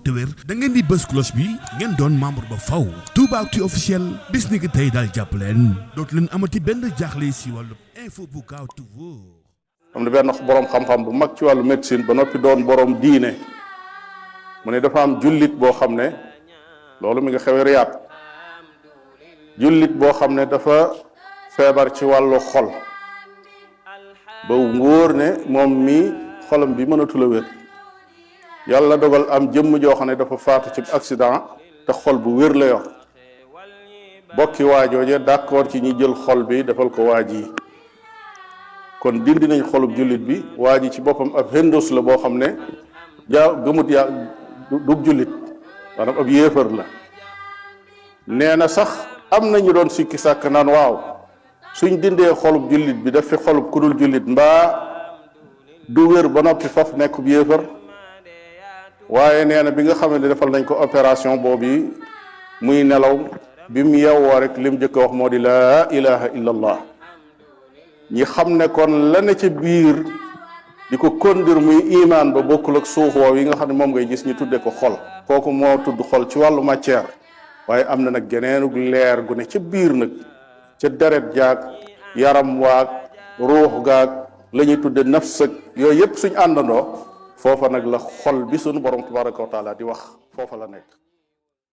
te wér da ngeen di bës cloche bi ngeen doon membre ba faw Toubaactu officiel bis ni ki tey daal jàpp leen dootu leen amati benn jaaxle si wàllu info bu gaaw te wóor. am na benn borom xam-xam bu mag ci wàllu médecine ba noppi doon borom diine mu ne dafa am jullit boo xam ne loolu mi nga xewee Riyaad jullit boo xam ne dafa feebar ci wàllu xol ba wóor ne moom mi xolam bi mënatul a wér yàlla dogal am jëmm joo xam ne dafa faatu ci accident te xol bu wér la yor bokki waajooje d'accord ci ñi jël xol bi defal ko waaj yi kon dindi nañ xolub jullit bi waa ji ci boppam ab hindoos la boo xam ne gëmut yaa du jullit maanaam ab yéefar la nee na sax am na ñu doon sikki sàkk naan waaw suñ dindee xolub jullit bi daf fi xolub ku dul jullit mbaa du wér ba noppi faf nekkub yéefar waaye nee na bi nga xam ne defal nañ ko opération boobu muy nelaw bi mu yewwoo rek lim jëkk a wax moo di laa ilaha illa allah ñi xam ne kon la ne ca biir di ko kondir muy imaan ba bokkul ak suux woow yi nga xam ne moom ngay gis ñu tudde ko xol kooku moo tudd xol ci wàllu matière waaye am na nag geneenug leer gu ne ca biir nag ca deret jaag yaram waag ruux gaag la ñuy tudde nafs ak yooyu yépp suñ àndandoo foofa nag la xol bi suñu borom tabaraka wa taala di wax foofa la nekk